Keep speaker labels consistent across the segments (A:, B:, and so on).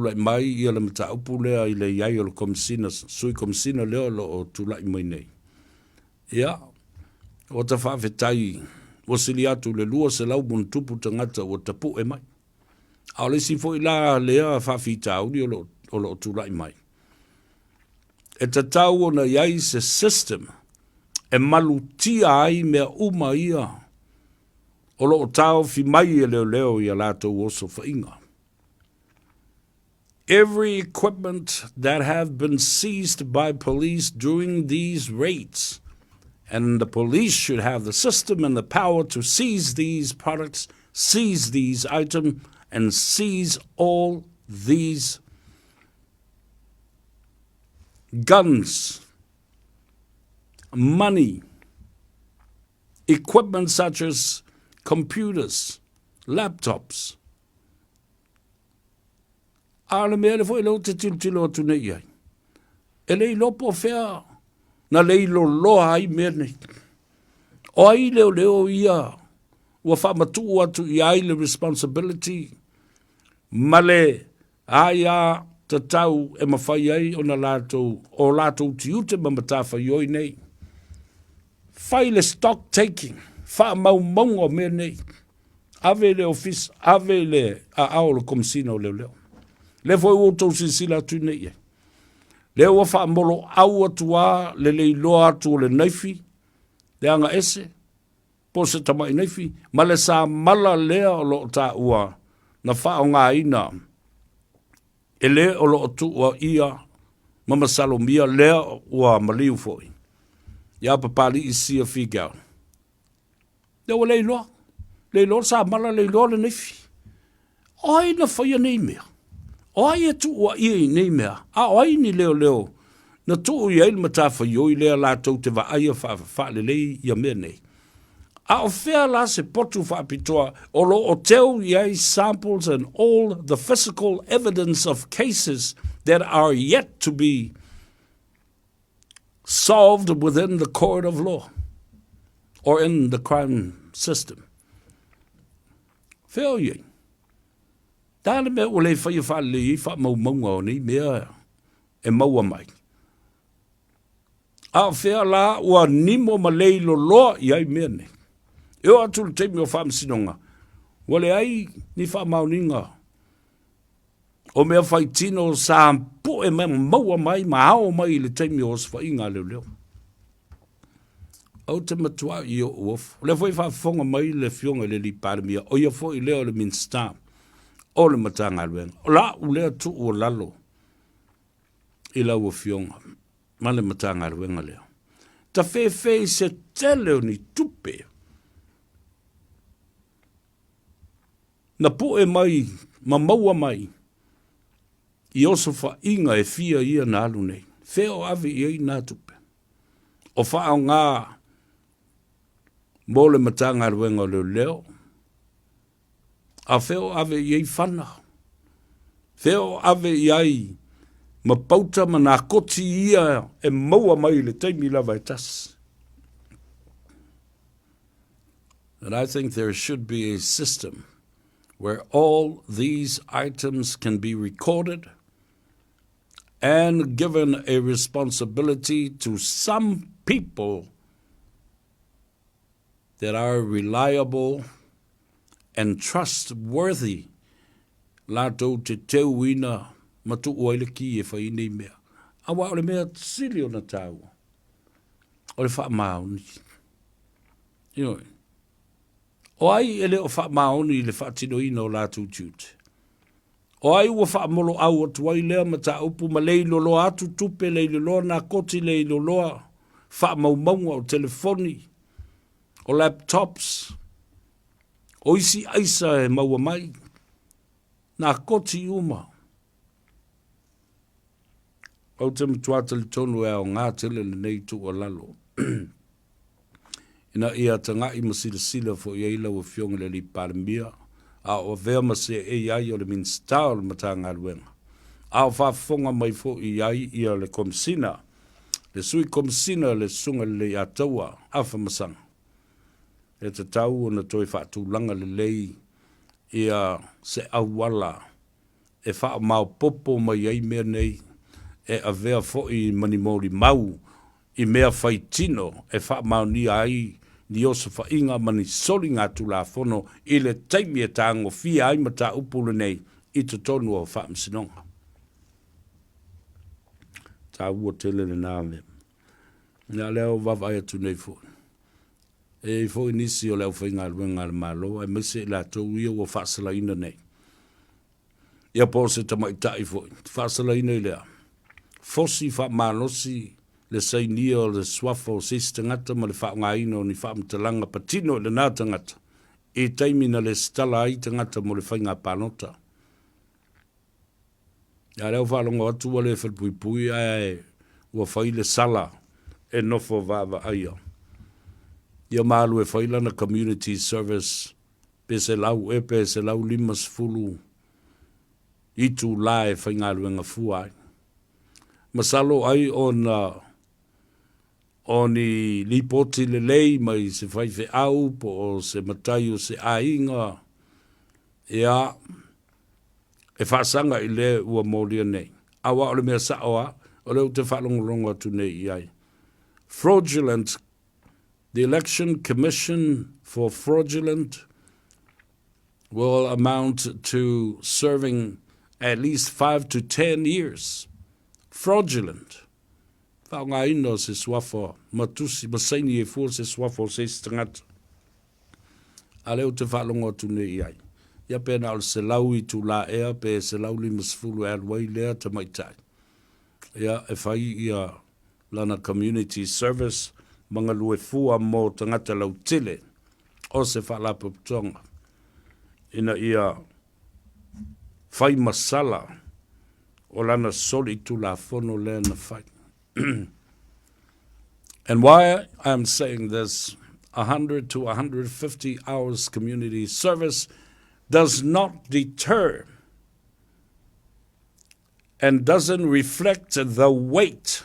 A: Tulai mai ia le mataupu lea i le i ai o le Komesina, Sui Komesina lea o lo o tulai mai nei. Ia, ua ta faafetai ua sili atu i le 200 ma ona tupu tagata ua tapue mai. A o le isi foi la lea faafitauli o lo o, o lo o tulai mai, e tatau ona i ai se system e malutia ai mea uma ia o lo o taofi mai e leoleo i a latou osofaiga. Every equipment that have been seized by police during these raids, and the police should have the system and the power to seize these products, seize these items, and seize all these guns, money, equipment such as computers, laptops. A o le mea lea foi lea ou te tilotilo atu nei i ai, e le iloa po o fea na leiloloa ai mea nei. O ai leoleo ia ua faamatuu atu i ai le responsibility ma le aia tatau e mafai ai ona latou, o latou tiute ma matafaioi nei. Fai le stock taking, faamaumauga o mea nei. Ave i le ofisa, ave i le aao o le Komesina o Leoleo. Lea foi ua outou silasila atu nei i ai. Lea ua faamoloau atu lava le leiloa atu o le naifi, le aga ese, po o se tamai naifi, ma le samala lea o lo o taua na faaaogaina e le o lo o tuuaia ma masalomia lea ua maliu foi ia Papali'i Sia Figau. Lea ua le iloa, le iloa le samala, le iloa le naifi. O ai na faia nei mea? O ai e tuuaia i nei mea? A o ai ni leoleo na tuu i ai le matafaioi lea latou te vaaia faalelei ia mea nei? A o fea la se potu faapitoa o lo o teu i ai samples and all the physical evidence of cases that are yet to be solved within the court of law or in the crime system? Fea o i ai? Ta le mea ua le faia faalelei ai faamaumauga o nei mea e maua mai. A o fea la ua nimo ma leiloloa i ai mea nei? E oo atu i le taimi o faamasinoga, ua leai ni faamaoniga o mea faitino sa pue mai ma maua mai ma ao mai i le taimi o osofaiga a leoleo. Ou te matua i ou ofo. O lea foi e faafofoga mai le Afioga i le Alii Palemia, o ia foi lea o le Minisita o le Matagaluega. O la'u lea tuualalo i lau Afioga ma le Matagaluega lea. Tafefe i se tele o ni tupe na pue mai ma maua mai i osofaiga e fia ia na alu nei. Fea o ave i ai nā tupe? O faaaoga mo le Matagaluega o Leoleo, a fea o ave i ai fana? Fea o ave i ai ma pauta ma nā koti ia e maua mai i le taimi lava e tasi? And I think there should be a system where all these items can be recorded and given a responsibility to some people that are reliable and trustworthy latou te teuina ma tuu ai le ki e fai ai nei mea. Aua o le mea sili ona taua, o le faamaoni. Ioe. O ai e le o faamaoni i le faatinoina o latou tiute? O ai ua faamoloau atu ai lea mataupu ma leiloloa atu tupe, leiloloa nā koti, leiloloa faamaumauga o telefoni, o laptops, o isi aisa e maua mai, nā koti uma. Ou te matua talitonu e aoga tele lenei tuualalo ina ia taga'i ma silasila foi ai lau Afioga i le Alii Palemia, a o avea ma seei ai o le Minisita o le Matagaluega, a o faafofoga mai foi i ai ia le Komesina, le Sui Komesina le Susuga i le Leiataua Afa Masaga. E tatau ona toe faatulaga lelei ia se auala. e faamaopoopo mai ai mea nei, e avea foi ma ni molimau i mea faitino e faamaonia ai ni osofaiga ma ni soligatulafono i le taimi e tagofia ai mataupu lenei i totonu o Faamasinoga. Taua tele lena mea. Ia lea ua vaavaai atu nei foi, e i ai foi nisi o le aufaigaluega a le Malo aemaise i latou ia ua faasalaina nei. Ia po o se tamaitai foi, faasalaina i le a? Fosi faamalosi le sainia o le suafa o se isi tagata ma le faaaogaina o ni faamatalaga patino i lena tagata i taimi na lesitala ai tagata mo le faiga palota. A lea ua faalogo atu ua le falepuipui ae ua fai le sala e nofo vaavaaia. Ia ma alu e fai lana community service pe 100 ea pe 150 itula e faigaluega fua ai. Masalo ai ona o ni lipoti lelei mai se faifeau po o se matai o se aiga, ia, e faasaga i le ua molia nei. Aua o le mea sao lava, o lea ou te faalogologo atu nei i ai. Fraudulent, the Election Commission for fraudulent will amount to serving at least 5 to 10 years. Fraudulent. Faaaogaina o se suafa ma tusi ma saini e fua se suafa o se isi tagata. A lea ou te faalogo atu nei i ai. Ia pe na o le 100 itulā ea pe 150 e alu ai lea tamaitai. Ia e fai ia lana community service ma galue fua mo tagata lautele o se faalapotopotoga ina ia fai masala o lana solitulafono lea na fai. And why I'm saying this, 100 to 150 hours community service does not deter and doesn't reflect the weight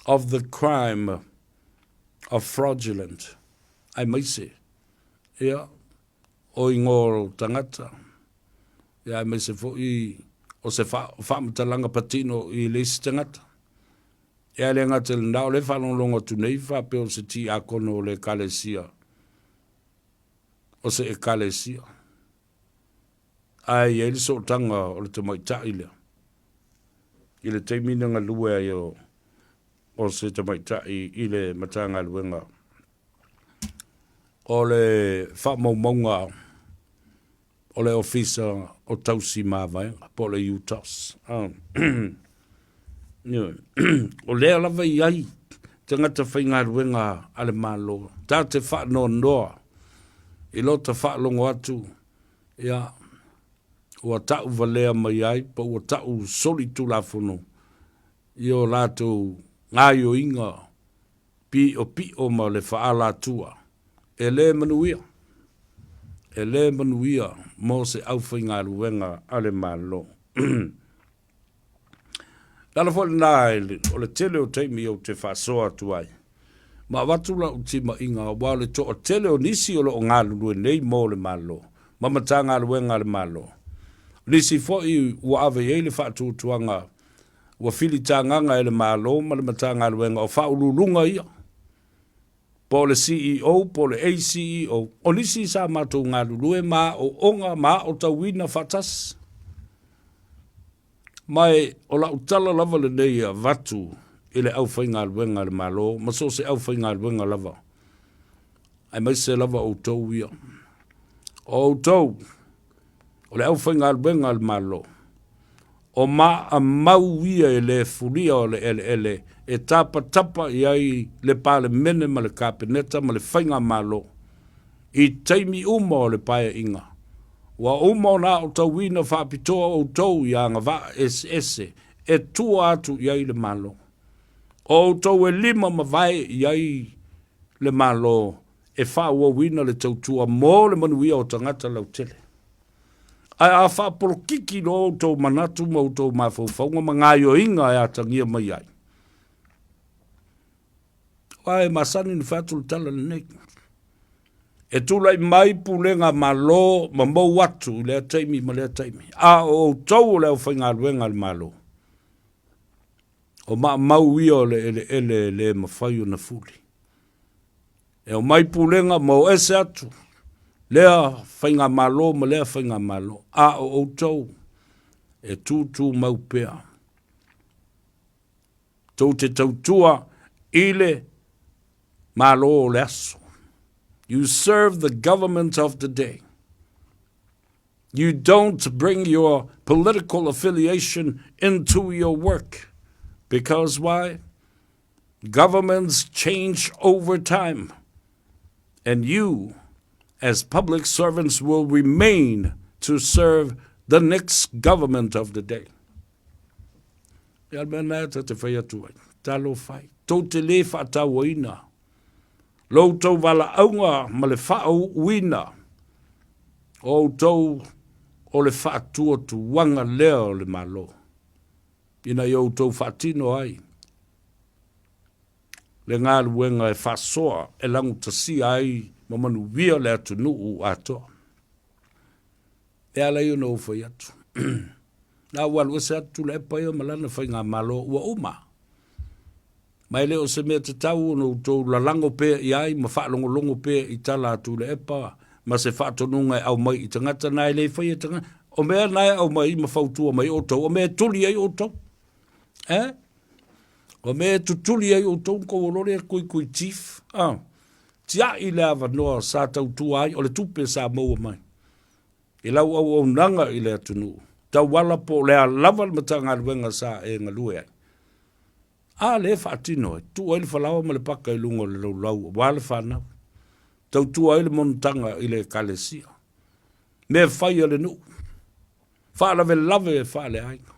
A: of the crime of fraudulent. Aemaise, ia, o ingoa o tagata, ia aemaise foi o se faamatalaga patino i le isi tagata. Ia e le gata i lena, o lea e faalogologo atu nei faapea o se tiakono o le ekalesia, o se ekalesia. Ae i ai le sootaga o le tamaitai lea i le taimi na galue ai o, o se tamaitai i le Matagaluega o le faamaumauga o le Ofisa o Tausi Mavaega po o le UTOS. O lea lava i ai tagata faigaluega a le Malo ta te faanoanoa i lota faalogo atu ia ua tau valea mai ai po ua tau solitulafono i o latou gaoioiga piʻopiʻo ma le faaalatua, e le manuia, e le manuia mo se aufaigaluega a le Malo. Le ala foi lena o le tele o taimi ou te faasoa atu ai, ma avatu lau timaiga aua o le toatele o nisi o lo o galulue nei mo le Malo ma Matagaluega a le Malo. O nisi foi ua ave i ai le faatuatuaga Ua filitagaga e le Malo ma le Matagaluega o Faauluuluga ia, po o le CEO po o le ACEO, o nisi sa matou galulue ma aooga ma aotauina faatasi. Ma e o lau tala lava lenei e avatu i le aufaigaluega a le Malo ma so o se aufaigaluega lava, aemaise lava outou ia. O outou, o le aufaigaluega a le Malo, o maamau ia e le fulia o le eleele e tapatapa i ai le Palemene ma le Kapeneta ma le Faigamalo i taimi uma o le Paeaiga. Ua uma ona aotauina faapitoa outou i agavaa eseese e tua atu i ai le Malo. O outou e lima mavae i ai le Malo e faaauauina le tautua mo le manuia o tagata lautele. Ae a faapolokiki loa outou manatu ma outou mafaufauga ma gaoioiga e atagia mai ai, aua e masani ona fai atu le tala lenei. E tulai mai pulega Malo ma mou atu i lea taimi ma lea taimi, a o outou o le aufaigaluega a le Malo, o maamau ia o le eleele e le mafai ona fuli. E omai pulega ma o ese atu lea faigamalo ma lea faigamalo, a o outou e tutumau pea. Tou te tautua i le Malo o le aso. You serve the government of the day. You don't bring your political affiliation into your work. Because why? Governments change over time. And you, as public servants, will remain to serve the next government of the day. Ia le mea lena ta te fai atu ai. Talofa e, tou te lē faatauaina lo outou valaauga ma le faauuina o outou o le faatuatuaga lea o le Malo, ina ia outou faatino ai le galuega e faasoa e lagutasia ai ma manuia le atunuu atoa. E ala ai ona ou fai atu. Na ua alu ese atu Tuilaepa ia ma lana faigamalo ua uma. Ma e le o se mea tatau ona outou lalago pea i ai ma faalogologo pea i tala a Tuilaepa ma se faatonuga e aumai i tagata na e le faia e tagata. O mea na e aumai ma fautua mai outou, o mea e tuli ai outou. Eh? O mea e tutuli ai outou na tou iloa lea kuikui chief. Ah. Tiai le avanoa sa tautua ai, o le tupe sa maua mai i lau auaunaga i le atunuu, tauala po o le a lava le Matagaluega sa e galue ai. A lea e faatino ai, tuu ai le falaoa ma le paka i luga o le laulau aua le fanau, tautua ai le monotaga i le Ekalesia, mea fai a le nuu, faalavelave faaleaiga.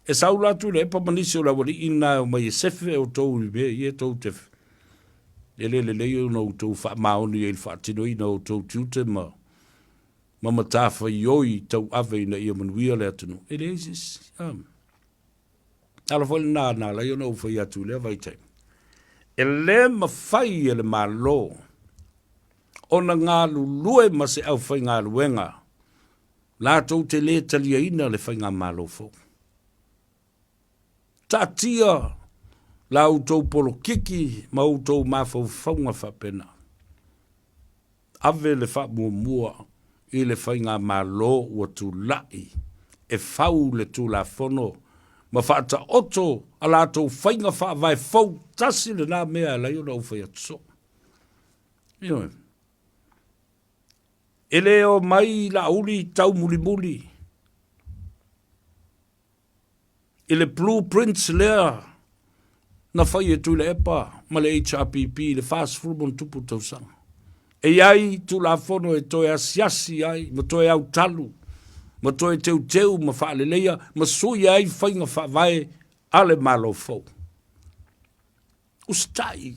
A: E sau la Tuilaepa ma nisi o le aualii na e omai e sefe outou i mea ia tou te e le lelei ona outou faamaoni ai i le faatinoina o outou tiute ma ma matafaioi tauave ina ia manuia le atunuu. E leai se isi. Um. Ala foi lena na ala ai ona ou fai atu i lea vaitaimi. E le mafai e le Malo ona galulue ma se aufaigaluega latou te lē taliaina le faigamalo fou. Taatia la outou polokiki ma outou mafaufauga faapena. Ave le faamuamua i le faigamalo ua tulai e fau le Tulafono ma faataoto a latou faiga faavae fou, tasi lena mea e ala ai ona ou fai atu soo. Ioe. E le omai Laauli taumulimuli i le blue prints lea na fai e Tuilaepa ma le HRPP i le 40 ma tausaga. E i ai Tulafono e toe asiasi ai ma toe autalu ma toe teuteu ma faaleleia ma suia ai faiga faavae a le Malo fou. Usitai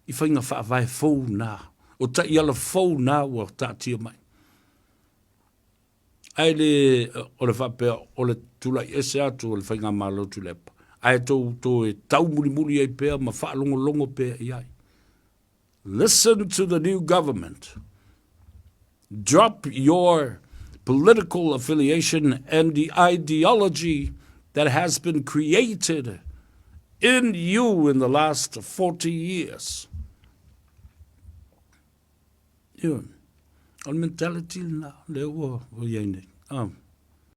A: i faiga faavae fou na, o taiala fou na ua taatia mai. Ae le o le faapea o le tulai ese atu o le faigamalo Tuilaepa, ae tou toe taumulimuli ai pea ma faalogologo pea i ai. Listen to the new government. Drop your political affiliation and the ideology that has been created in you in the last 40 years. Ioe. O le mentality lena, lea ua i ai nei. Ah.